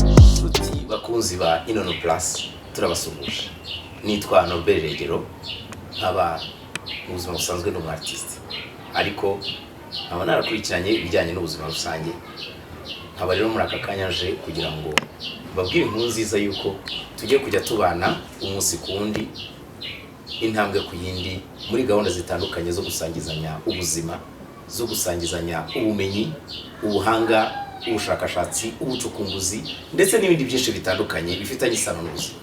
Nshuti bakunzi ba Inono Plus, turabasuhuje. Nitwa Norbert Regero, nkaba mu buzima busanzwe ni umu artiste, ariko nkaba narakurikiranye ibijyanye n'ubuzima rusange. Nkaba rero muri aka kanya nje kugira ngo mbabwire inkuru nziza y'uko tugiye kujya tubana umunsi ku wundi, intambwe ku yindi, muri gahunda zitandukanye zo gusangizanya ubuzima, zo gusangizanya ubumenyi, ubuhanga, ubushakashatsi, ubucukumbuzi ndetse n'ibindi byinshi bitandukanye bifitanye isano n'ubuzima.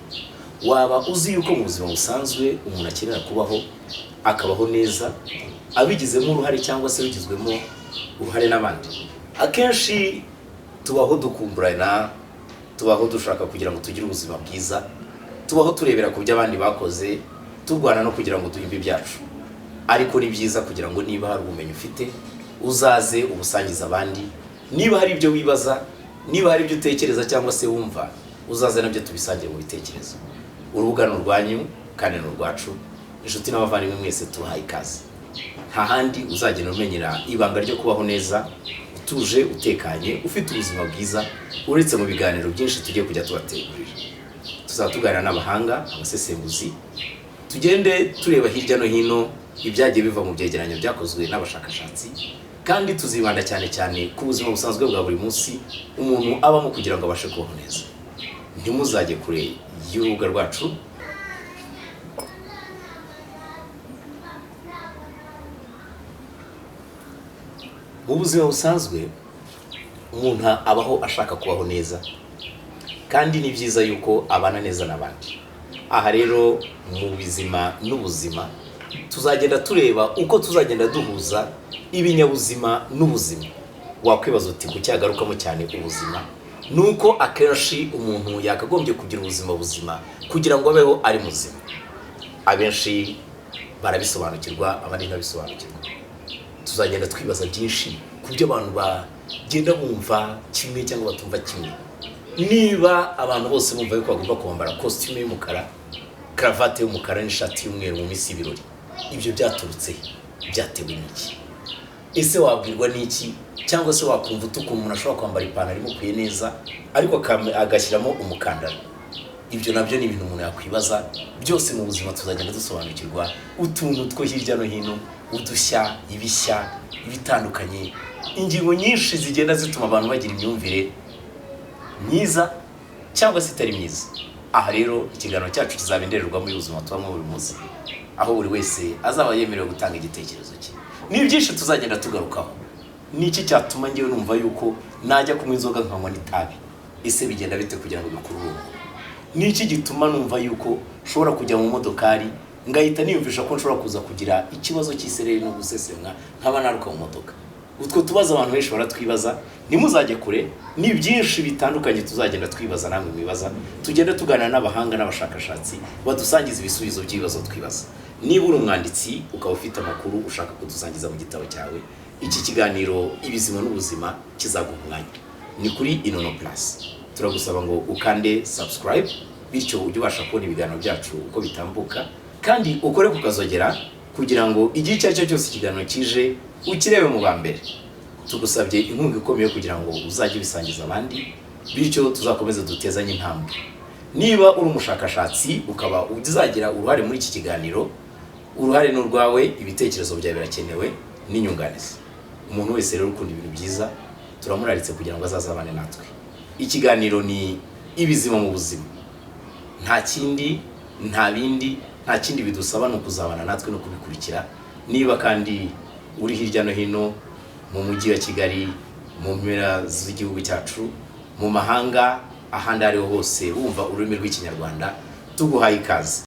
Waba uzi yuko mu buzima busanzwe umuntu akenera kubaho, akabaho neza, abigizemo uruhare cyangwa se bigizwemo uruhare n'abandi? Akenshi tubaho dukumburana, tubaho dushaka kugira ngo tugire ubuzima bwiza, tubaho turebera ku byo abandi bakoze, turwana no kugira ngo duhimbe ibyacu. Ariko ni byiza kugira ngo niba hari ubumenyi ufite uzaze ubusangize abandi, niba hari ibyo wibaza, niba hari ibyo utekereza cyangwa se wumva, uzaze nabyo tubisangire mu bitekerezo. Urubuga ni urwanyu kandi ni urwacu. Inshuti n'abavandimwe mwese, tubahaye ikaze. Nta handi uzagenda umenyera ibanga ryo kubaho neza, utuje, utekanye, ufite ubuzima bwiza, uretse mu biganiro byinshi tugiye kujya tubategurira. Tuzaba tuganira n'abahanga, abasesenguzi, tugende tureba hirya no hino ibyagiye biva mu byegeranyo byakozwe n'abashakashatsi, kandi tuzibanda cyane cyane ku buzima busanzwe bwa buri munsi umuntu abamo kugira ngo abashe kubaho neza. Ntimuzajye kure y'urubuga rwacu. Mu buzima busanzwe umuntu abaho ashaka kubaho neza, kandi ni byiza yuko abana neza n'abandi. Aha rero mu bizima n'ubuzima tuzagenda tureba uko tuzagenda duhuza ibinyabuzima n'ubuzima. Wakwibaza uti ku cyagarukamo cyane ubuzima? Ni uko akenshi umuntu yakagombye kugira ubuzima buzima kugira ngo abeho ari muzima. Abenshi barabisobanukirwa, abandi ntibabisobanukirwa. Tuzagenda twibaza byinshi ku byo abantu bagenda bumva kimwe cyangwa batumva kimwe. Niba abantu bose bumva yuko bagomba kwambara kositimu y'umukara, karavate y'umukara n'ishati y'umweru mu minsi y'ibirori, ibyo byaturutse he? Byatewe n'iki? Ese wabwirwa n'iki cyangwa se wakumva ute ukuntu umuntu ashobora kwambara ipantaro imukwiye neza ariko agashyiramo umukandara? Ibyo nabyo ni ibintu umuntu yakwibaza. Byose mu buzima tuzagenda dusobanukirwa utuntu two hirya no hino, udushya, ibishya, ibitandukanye, ingingo nyinshi zigenda zituma abantu bagira imyumvire myiza cyangwa se itari myiza. Aha rero ikiganiro cyacu kizaba indorerwamo y'ubuzima tubamo buri munsi, aho buri wese azaba yemerewe gutanga igitekerezo cye. Ni byinshi tuzagenda tugarukaho. Ni iki cyatuma ngewe numva yuko najya kunywa inzoga nkanywa n'itabi? Ese bigenda bite kugira ngo bikure urungu? Ni iki gituma numva yuko nshobora kujya mu modokari ngahita niyumvisha ko nshobora kuza kugira ikibazo cy'isereri no gusesemwa nkaba naruka mu modoka? Utwo tubazo abantu benshi baratwibaza. Ntimuzajye kure, ni byinshi bitandukanye tuzagenda twibaza namwe mwibaza, tugende tuganira n'abahanga n'abashakashatsi badusangiza ibisubizo by'ibibazo twibaza. Niba uri umwanditsi ukaba ufite amakuru ushaka kudusangiza mu gitabo cyawe, iki kiganiro Ibizima n'Ubuzima kizaguha umwanya. Ni kuri Inono Plus. Turagusaba ngo ukande subscribe, bityo ujye ubasha kubona ibiganiro byacu uko bitambuka, kandi ukore ku kazogera kugira ngo igihe icyo ari cyo cyose ikiganiro kije ukirebe mu ba mbere. Tugusabye inkunga ikomeye kugira ngo uzajye ubisangiza abandi, bityo tuzakomeze dutezanye intambwe. Niba uri umushakashatsi ukaba uzagira uruhare muri iki kiganiro, uruhare ni urwawe, ibitekerezo byawe birakenewe n'inyunganizi. Umuntu wese rero ukunda ibintu byiza turamuraritse kugira ngo azazabane natwe. Ikiganiro ni Ibizima mu Buzima. Nta kindi, nta bindi, nta kindi bidusaba, ni ukuzabana natwe no kubikurikira. Niba kandi uri hirya no hino mu mujyi wa Kigali, mu mpera z'igihugu cyacu, mu mahanga, ahandi aho ariho hose wumva ururimi rw'Ikinyarwanda, tuguhaye ikaze.